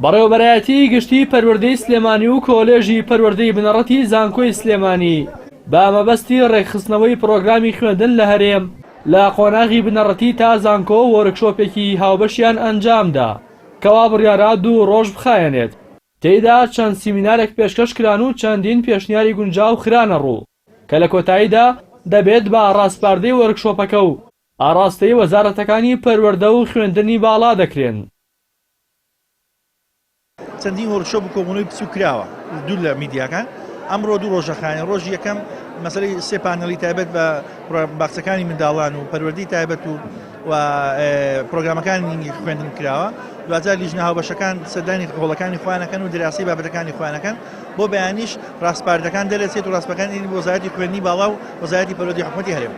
بەڕێوەبەرایەتیی گشتیی پەروەردەی سلێمانی و کۆلێژی پەروەردەی بنەڕەتی زانکۆی سلێمانی بە مەبەستی ڕێکخستنەوەی پڕۆگرامی خوێندن لە هەرێم لە قۆناغی بنەڕەتی تا زانکۆ وۆرکشۆپێکی هاوبەشیان ئەنجامدا کەوا بڕیارە دوو ڕۆژ بخایەنێت تێیدا چەند سیمینارێک پێشکەش کران و چەندین پێشنیاری گونجاو خرانە ڕوو کە لە کۆتاییدا دەبێت بە ڕاسپاردەی وۆرکشۆپەکە و ئاڕاستەی وەزارەتەکانی پەروەردە و خوێندنی باڵا دەکرێن. چەندین وۆرکشۆپ و کۆبوونەوەی بچووک کراوە دوور لە میدیاکان، ئەمڕۆ دوو ڕۆژە خایەن، ڕۆژی یەکەم مەسەلەی سێ پانێڵی تایبەت بە باخچەکانی منداڵان و پەروەردەی تایبەت و و پرۆگرامەکانی خوێندن کراوە، دواجار لیژنە هاوبەشەکان سەردانی هۆڵەکانی خۆیان ئەکەن و دراسی بابەتەکانی خۆیان ئەکەن، بۆ بەیانیش ڕاسپاردەکان دەرەچێت و ڕاسپەکان بۆ وەزارەتی خوێندنی باڵا و وەزارەتی پەروەردەی حکومەتی هەرێم.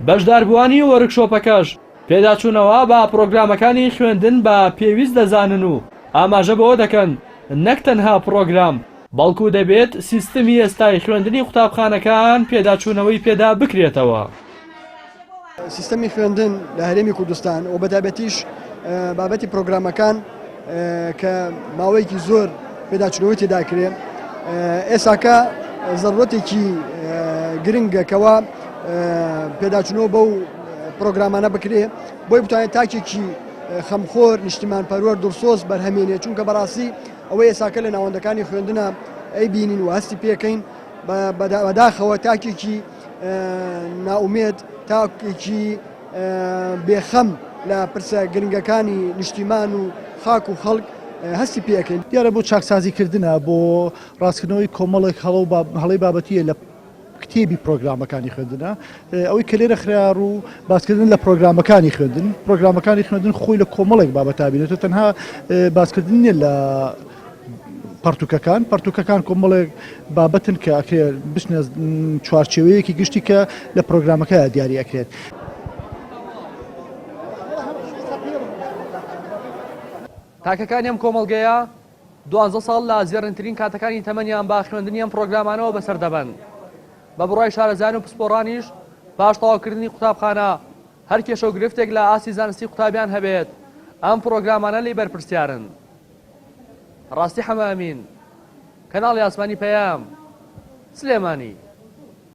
بەشداربووانی وۆرکشۆپەکەش پێداچوونەوە بە پڕۆگرامەکانی خوێندن بە پێویست دەزانن و ئاماژە بەوە دەکەن نەک تەنها پڕۆگرام، بەڵکو دەبێت سیستمی ئێستای خوێندنی قوتابخانەکان پێداچوونەوەی پێدا بکرێتەوە. سیستەمی خوێندن لە هەرێمی کوردستان و بەتایبەتیش بابەتی پرۆگرامەکان کە ماوەیەکی زۆر پێداچوونەوەی تێدا کرێ ئێساکە زەڕەتێکی گرنگە کەوا پێداچوونەوە بەو پرۆگرامانە بکرێ بۆی بتوانێت تاکێکی خەمخۆر نیشتیمان پەروەر دڵسۆز بەرهەمێنێ چونکە بەڕاستی ئەوەی ئێساکە لە ناوەندەکانی خوێندنە ئەی بینین و هەستی پێکەین بەداخەوە تاکێکی نائومێد تاکێکی بێخەم لە پرسە گرنگەکانی نیشتیمان و خاک و خەڵک هەستی پێ ئەکەین. دیارە بۆ چاکسازی کردنە، بۆ ڕاستکردنەوەی کۆمەڵێک هەڵە و هەڵەی بابەتییە لە کتێبی پرۆگرامەکانی خوێندنە. ئەوەی کە لێرە خرایە ڕوو باسکردن لە پرۆگرامەکانی خوێندن، پرۆگرامەکانی خوێندن خۆی لە کۆمەڵێک بابەتا بینێتەوە، تەنها باسکردن نییە لە پەڕتووکەکان، پەڕتووکەکان کۆمەڵێک بابەتن کە ئەکرێ بچنە چوارچێوەیەکی گشتی کە لە پرۆگرامەکەیا دیاری ئەکرێت. تاکەکانی ئەم کۆمەڵگەیە دوانزە ساڵ لە زێڕینترین کاتەکانی تەمەنیان بە خوێندنی ئەم پرۆگرامانەوە بەسەر دەبەن. بە بڕوای شارەزایان و پسپۆڕانیش پاش تەواوکردنی قوتابخانە هەر کێشە و گرفتێک لە ئاستی زانستی قوتابیان هەبێت ئەم پرۆگرامانە لێی بەرپرسیارن. ڕاستی حەمە ئەمین، کەناڵی ئاسمانی پەیام، سلێمانی.